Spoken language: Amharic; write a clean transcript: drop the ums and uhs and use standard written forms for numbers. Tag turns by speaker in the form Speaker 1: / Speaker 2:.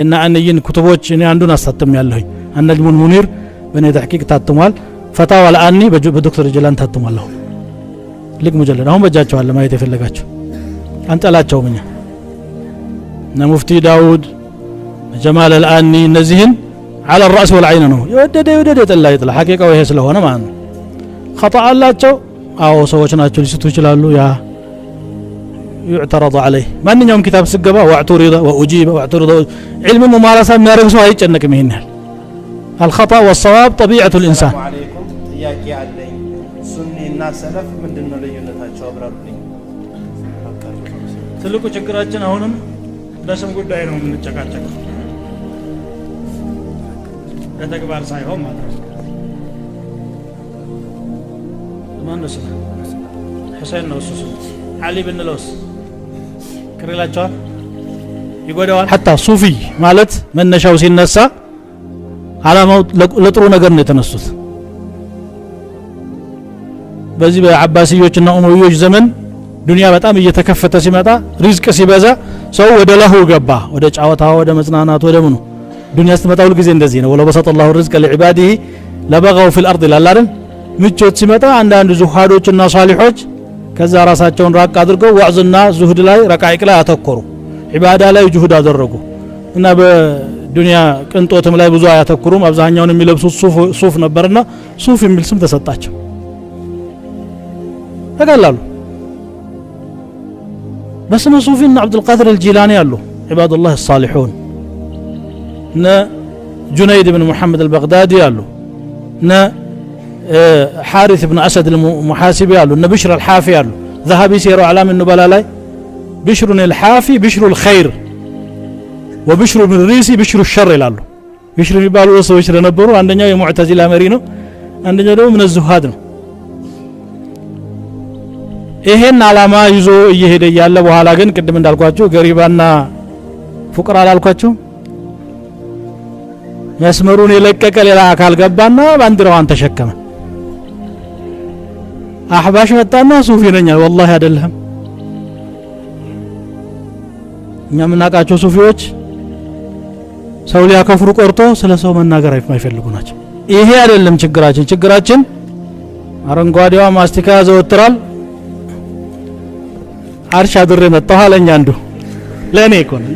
Speaker 1: እና አንይን ኩቱቦች እኔ አንዱን አሳትም ያለሁኝ النجم المنير በእኔ ተሕቂቅ ታትሟል። ፈታዋ አልአኒ በዶክተር ጀላን ታትሟል። አሁን ልቅ مجلد አሁን በእጃቸው አለ፣ ማየት የፈለጋቸው። አንጠላቸውም እኛ። እነ ሙፍቲ ዳውድ፣ ጀማል አልአኒ እነዚህን على الرأس والعين ነው። የወደደ ይውደድ፣ የጠላ ይጥላ። ሐቂቃው ይሄ ስለሆነ ማለት ነው። خطأ አላቸው፣ አዎ፣ ሰዎች ናቸው፣ ሊስቱ ይችላሉ። ያ يعترض عليه። ማንኛውም ኪታብ ስገባ واعترض وأجيب واعترض። علم ممارسة የሚያደርግ ሰው አይጨነቅም ይሄን ያህል። الخطأ والصواب طبيعة الإنسان።
Speaker 2: السلام عليكم፣ ጥያቄ አለኝ። ሱኒ እና ሰለፍ ምንድን ነው ልዩነታቸው? አብራሩልኝ።
Speaker 1: ትልቁ ችግራችን አሁንም በስም ጉዳይ ነው የምንጨቃጨቀው፣ በተግባር ሳይሆን ማለት ነው። ማን ነው ስሙ? ሁሴን ነው እሱ ስሙ። ዓሊ ብንለውስ ቅር ይላቸዋል? ይጎዳዋል። حتى ሱፊ ማለት መነሻው ሲነሳ ዓላማው ለጥሩ ነገር ነው የተነሱት። በዚህ በዓባስዮችና ኡመዮች ዘመን ዱንያ በጣም እየተከፈተ ሲመጣ፣ ሪዝቅ ሲበዛ ሰው ወደ لهو ገባ፣ ወደ ጫወታ፣ ወደ መዝናናት፣ ወደ ምኑ። ዱንያ ስትመጣ ሁል ጊዜ እንደዚህ ነው። ولو بسط الله الرزق لعباده لبغوا في الأرض ይላል አይደል? ምቾት ሲመጣ አንዳንድ ዙሃዶችና ሳሊሖች ከዛ ራሳቸውን ራቅ አድርገው ዋዕዝና ዙህድ ላይ፣ ረቃይቅ ላይ አተኮሩ። ዒባዳ ላይ ጁሁድ አደረጉ እና በዱንያ ቅንጦትም ላይ ብዙ አያተኩሩም። አብዛኛውን የሚለብሱት ሱፍ ነበርና ሱፍ የሚል ስም ተሰጣቸው። ተቀላሉ በስመ ሱፊ እነ አብዱልቃድር አልጂላኒ አሉ፣ عباد الله الصالحون፣ እነ ጁነይድ ብን ሙሐመድ አልበግዳዲ አሉ፣ እነ ሓሪት ብን አሰድ አልሙሓሲቢ አሉ፣ እነ ብሽር አልሓፊ አሉ። ዘሀቢ سير أعلام النبلاء ላይ بشر الحافي بشر الخير وبشر المريسي بشر الشر ይላሉ። ብሽር የሚባሉ ሰዎች ስለነበሩ አንደኛው የሙዕተዚላ መሪ ነው፣ አንደኛው ደግሞ من الزهاد ነው። ይሄን ዓላማ ይዞ እየሄደ እያለ በኋላ ግን ቅድም እንዳልኳችሁ ገሪባና ፉቅራ አላልኳችሁ? መስመሩን የለቀቀ ሌላ አካል ገባና ባንዲራዋን ተሸከመ። አህባሽ መጣና ሱፊ ነኝ። والله አይደለም። እኛ የምናውቃቸው ሱፊዎች ሰው ሊያከፍሩ ቆርጦ ስለ ሰው መናገር የማይፈልጉ ናቸው። ይሄ አይደለም ችግራችን። ችግራችን አረንጓዴዋ ማስቲካ ያዘወትራል። አርሽ አድሬ መጣሁ አለኝ አንዱ። ለእኔ እኮ ነው።